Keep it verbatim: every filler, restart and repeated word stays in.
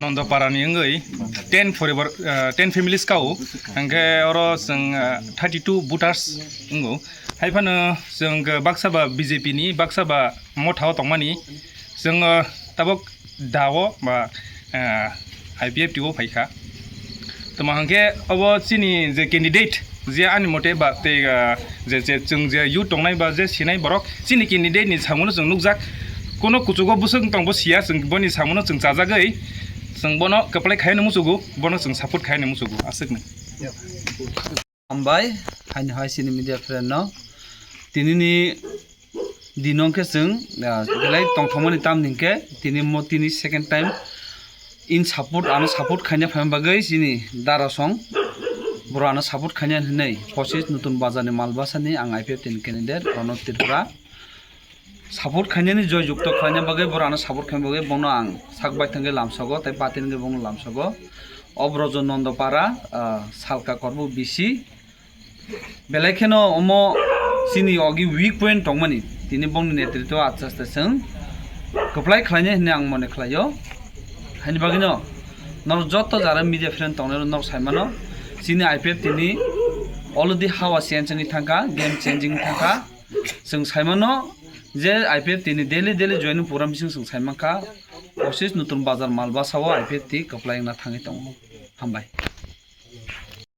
Nondoparani wngwi ten forever, ah, ten families kao, hwnkhe oro chwng, ah, thirty two voters wngo. Hai phano chwng baksa ba B J P ni, baksa ba Motha o tongmani, chwng, ah, tabok dao ba, ah, I P F T o phaikha. Tamo hwnkhe obo chini je candidate, je ani mote ba tei, ah, je, je chwng je youth tongnai ba je sinai borok, chini candidate ni samungo chwng nukjak. Kono kuchugo bwswk tong bo siya, chwng boni samungo chwng chajagwi chwng bono kwplai khaino muchugo, bono chwng support khaino muchugo, aswkno. Hambai, haini hai chini media friend no. Tini ni dino khe chwng, ah, belai tongthokmani tamni hwnkhe tini mo tini second time in support, ano support khaina phaima bagwi chini darasong boro ano support khaina hinwi pochis Nutun Bazar ni Malbasa ni ang I P F T ni candidate Pranab Tripura. Support khainani joy jukto khlaina bagwi, boro ano support khaina bagwi bono ang sak bai thangwi lamsogo tei patin wngwi bono lamsogo. O Brojo Nondopara, ah, Salka Korbu B C. Belai kheno omo chini ogi weak point tongmani, tini bongni netritwo aste aste chwng kwplai khlainai hinwi ang mone khlaio. Haini bagwino norok joto jara media friend tongnai norok saimano, chini I P F T ni already hawa change wngwi thangkha, game changing wngwi thangkha. Chwng saimano je I P F T ni daily daily joining program bising chwng saimankha, Osis Nutun Bazar Malbasa o I P F T kwplai wngna thangwi tongo. Hambai.